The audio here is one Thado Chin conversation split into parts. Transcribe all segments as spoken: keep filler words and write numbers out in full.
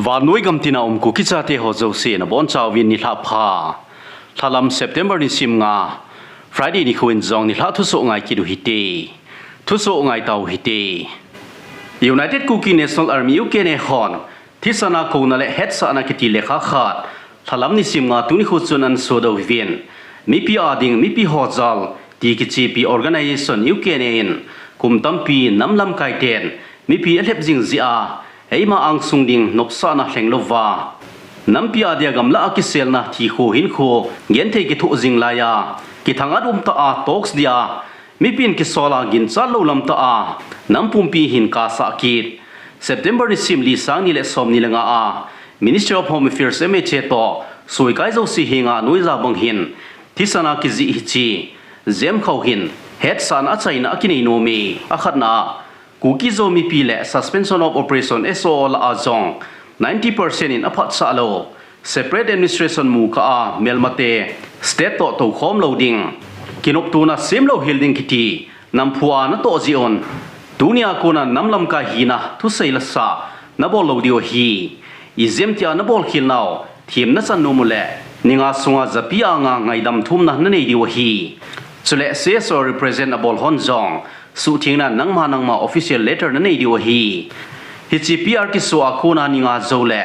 Vannoi gamtina um Kuki chate ho jouse nabonchauvin nilhah pha. Lhalam September nisim nga, Friday nikho in jong nilhah thusoh ngai kit u hite. Thusoh ngai tau hite. United Kuki National Army, U K N A hon thisan a kouna le hetsahna kiti lekha khat lhalam nisim nga tuni nikho chun ana sodoh uvin, mipi a ding mipi ho jal ti kichepi organization U K N A in kum tampi nam lamkai ten mipi alhep jing jeh a eima angsung ding nopsahna lheng louva, nampi a dia gamlah a kiselna thikho hinkho genthei kithoh jing laiya, kithang-at umtah a talks dia mipin kisol a ginchat lou lamtah a nam pumpi hin kasah kit. September nisim li, sang ni le som ni le nga a Ministry of Home Affairs, M H A toh soikai jouse henga noija bang hin thisan a kijih hiche jemkhao hin hetsahna achaina akinei nom e. Akhatna a, Kuki Zo mipi le Suspension of Operation, S O O lah a jong ninety percent in aphatsah lou, separate administration mu kah a melmate state toh toukhom lou ding, kinoptona sem louhel ding kiti namphu a natoh jeh un, tunia kona nam lamkai hina thusei lasa nabol lou diu ahi. Ijeh ham tia nabol khel nau themna chan nom uleh, ni nga sunga japi a nga ngaidam thumna nanei diu ahi. Chule C S O represent abol hon jong suhthengna nangma nangma official letter nanei diu ahi. Hiche P R kiso a kona ni nga jou le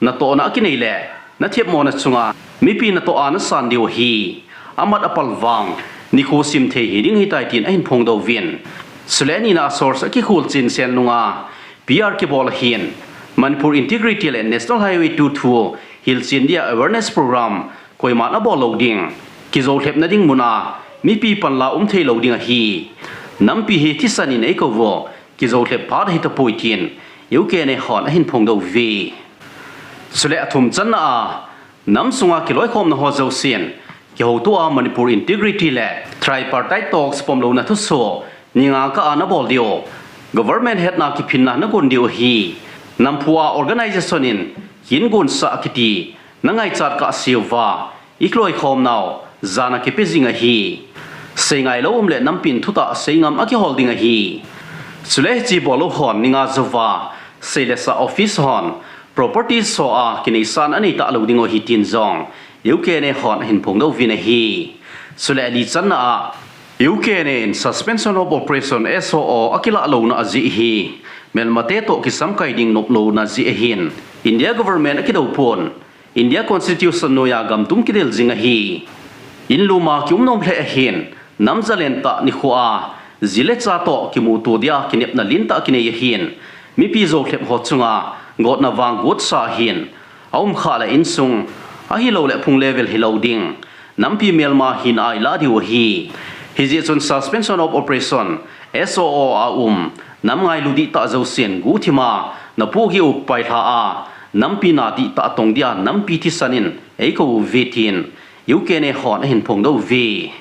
natohna akinei le nathemmo na chunga mipi natoh a nasan diu ahi. Amat apal vang nikho simthei hiding ahitai tin ahin phongdoh uvin. Chule nina a source akikhol chin Senlunga P R kibol ahin, Manipur Integrity le National Highway two thu hilchen dia awareness program koiman abol lou ding, kijoulhepna ding mun a mipi panla um thei lou ding ahi. Nampi hi thisan in eikou u, kijoulhep phat ahitapoi tin U K N A hon ahin phongdoh uve. Chule athum channa a, nam sunga kiloikhomna ho jousen kihoutoa Manipur Integrity le Tripartite Talks pomlouna thusoh ni nga kah a nabol diu, government hetna kiphinna nagon diu ahi. Namphu a organization in kin gonsah kiti nangaichat kah seuva, ikiloikhom nau jana kipe jing ahi. Seingai lou um le nampin thutah seingam akihol ding ahi. Chule hiche bol lou hon ni nga jouva seilesa office hon properties ho a kineisahna anei talou diu ahi tin jong U K N A hon ahin phongdoh uvin ahi. Chule ali channa a, U K N A in Suspension of Operation, S O O akilah louna ajeh hi melmate toh kisamkai ding noplouna jeh ahin, India government akidou pon, India Constitution noiya gamtum kidel jing ahi. Inlum a kium nom lheh ahin, nam jalen tah nikho a ji le cha toh kimuto dia kinepna lentah kinei ahin, mipi joulhep ho chunga gotna vang gotsa ahin, aum khah le insung, ahilou le phung level hilou ding, nampi melma hina a ilah diu ahi. Hijeh chun Suspension of Operation, S O O a um nam ngailu dihtah jousen guhthima napohgih u pailha a, nampi na dihtah tong dia nampi thisan in eikou uve tin U K N A hon ahin phongdoh uve.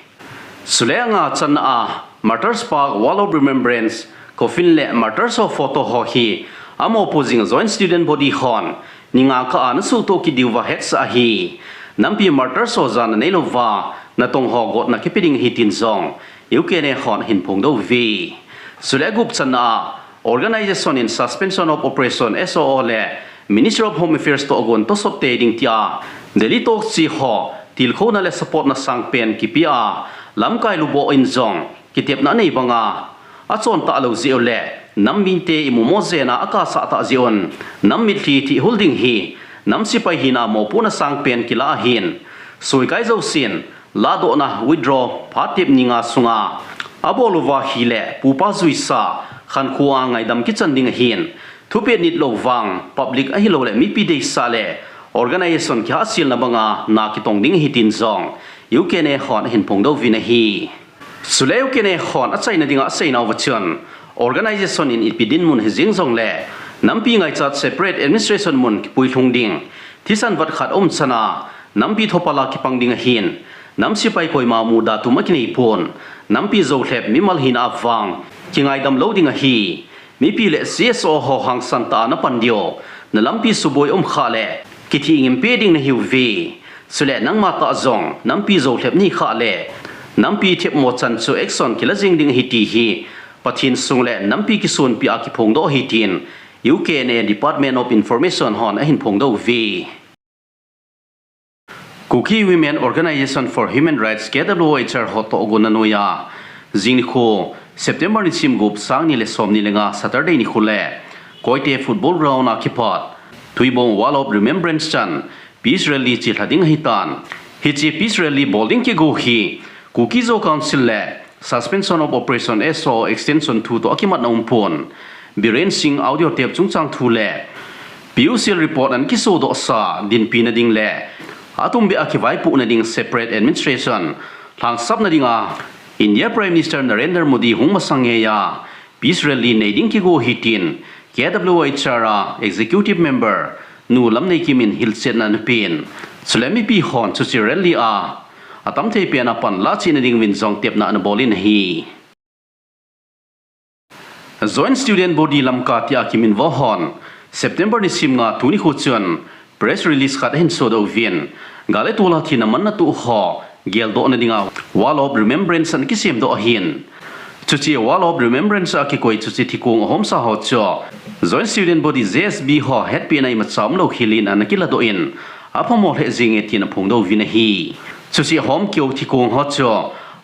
Chule anga channa a, Martyrs Park Wall of Remembrance, coffin le Martyrs ho photo ho hi amopo jing Joint Student Body hon ni nga kah a nasuhtoh kit diuva hetsah ahi. Nampi Martyrs ho jana neilouva natong ho gotna kipe ding ahi tin jong U K N A hon ahin phongdoh uve. Chule agup channa a, organization in Suspension of Operation, S O O le Ministry of Home Affairs toh gon tosot tei ding tia Delhi talks chi ho tilkhouna le support na sangpen kipea lamkai luboh in jong kitepna anei banga achon talou jeh u le nam mite imumo jena akasah tah jeh un nam mitlhi thihhul ding hi nam sipai hina mopohna sangpen kilah ahin, soikai jousen lahdohna withdraw phat tep ni nga sunga abol uva ahile pupa juisa khankho a ngaidam kichan ding ahin, thupeh nitlou vang public ahilou le mipi deisah le organization kihahselna banga na kitong ding ahi tin jong U K N A hon ahin phongdoh uvin ahi. Chule U K N A hon achaina dinga aseinauva chun, organization in ipi dinmun hijing jongle nampi ngaichat separate administration mun kipuilhung ding, thisan vat khat umchan a nampi thopal a kipang ding ahin, nam sipai koima muda tum akinei pon, nampi joulhep mimal hina vang kingaidam lou ding ahi. Mipi le C S O ho hangsan tah a napan diu, nalampi suboi um khah le kithih ngim peh ding nahiuve. Chule nangma tah jong nampi joulhep nahi khah le nampi thepmo chan chu action kila jeng ding ahi ti hi Pathen sung le nampi kisonpi a kiphongdoh ahi tin U K N A Department of Information hon ahin phongdoh uve. Kuki Women Organization for Human Rights, K W H R ho toh agonna noiya, jing nikho, September nisim gup, sang ni le som ni le nga, Saturday nikho le, Koite Football Ground a kipat Tuibong Wall of Remembrance chan Peace Rally chilha ding ahitan. Hiche Peace Rally bol ding kigo hi Kuki Zo Council le Suspension of Operation, S O O, extension thu toh akimatna umpon. Biren Singh audio tape chungchang thu le P U C L report ana kisodohsa dinpina ding le atumbeh a kivaipohna ding separate administration lhangsapna dinga India Prime Minister Narendra Modi hung masang ngeiya Peace Rally nei ding kigo ahi tin K W H R a Executive Member Nu Lamneikim in hilchetna anapen. Chule mipi hon chuche rally a atamthei pen a panla chehna ding uvin jong tepna anabolin ahi. Joint Student Body Lamka tia kiminvo hon September nisim nga tuni nikho chun press release khat ahin sodoh uvin, gal le tol a thina manna toh ho geldohna dinga Wall of Remembrance ana kisemdoh ahin. Chuche Wall of Remembrance a kikoi chuche thikong ahomsa ho chu Joint Student Body, J S B ho hetpehna imacha umlou khel in ana kiladoh in, aphamo lheh jenge tin aphongdoh uvin ahi. Chuche ahom keo thikong ho chu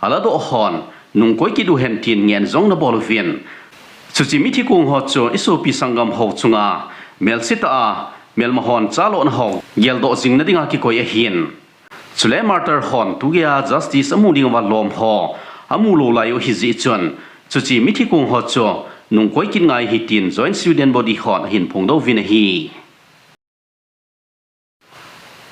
aladoh hon nungkoi kit uhen tin ngen jong anabol uvin, chuche mithikong ho chu isopi sanggam ho chunga melsetah a melma hon chalona ho geldoh jingna dinga kikoi ahin. Chule martyr hon tugeiya justice amu ding uva lom ho amu lou lai u ahi jeh chun, chuche mithikong ho chu nungkoi kit ngai ahi tin Joint Student Body hon ahin phongdoh uvin ahi.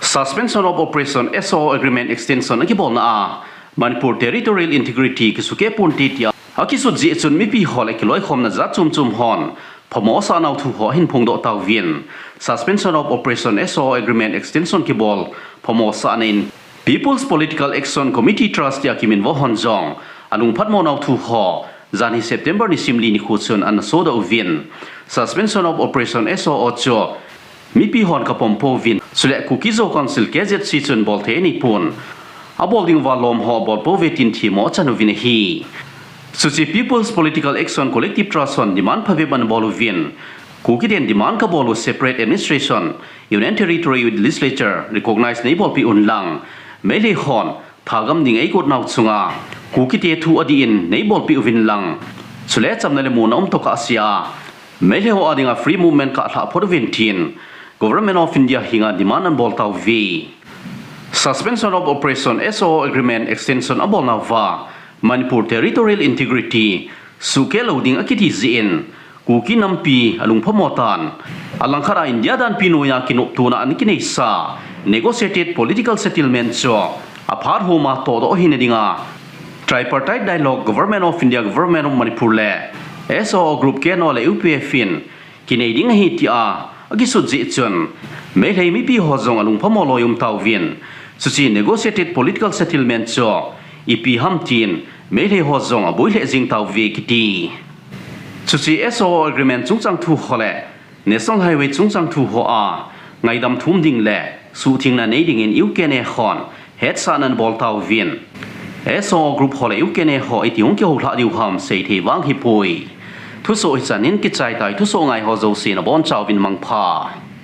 Suspension of Operation, S O O Agreement extension akibolna a Manipur Territorial Integrity kisukeh ponte tia akisut jeh chun mipi ho le kiloikhomna jat chom chom hon phamo asahnau thu ho ahin phongdoh tauvin, Suspension of Operation, S O O Agreement extension kibol phamo asahna in People's Political Action Committee, Trust tia kiminvo hon jong alungphatmo nau thu ho janhi September nisim li nikho chun ana sodoh uvin, Suspension of Operation, S O O chu mipi hon kapom pouvin, chule Kuki Zo Council, K Z C chun bolthei anei pon, abol ding uva lom ho abol pouve tin themmo achan uvin ahi. Chuche People's Political Action Collective Trust hon demand phabep anabol uvin, Kukiten demand kabol u separate administration, Union Territory with Legislature recognize neibolpeh un lang, Meitei hon thagam ding eigot nau chunga Kukite thu adih in neibolpeh uvin lang, chule chamna le monna um tokah sea Meitei ho adinga free movement kalhah phot uvin tin Government of India henga demand anabol tauve. Suspension of Operation, S O O Agreement extension abolnauva Manipur Territorial Integrity suhkeh lou ding akiti jeh in, Kuki nampi alungphamo tan, alangkhat a India danpi noiya kinoptona ana kineisa Negotiated Political Settlement chu aphat homa tohdoh ahina dinga Tripartite Dialogue, Government of India, Government of Manipur le S O O Group, K N O le U P F in kinei ding ahi tia akisut jeh chun, Meitei mipi ho jong alungphamo loi um tauvin, chuche Negotiated Political Settlement chu ipi ham tin Meitei ho jong aboi lheh jing tauve kiti. Chuche S O O Agreement chungchang thu ho le National Highway chungchang thu hoa ngaidam thum ding le suhthengna nei dingin U K N A hon hetsahna anabol tauvin, S O O Group ho le U K N A ho iti hung kihoulhah diu ham seithei vang ahipoi. Thusoh hichan in kichai tai, thusoh ngai ho jouse nabonchauvin mangpha.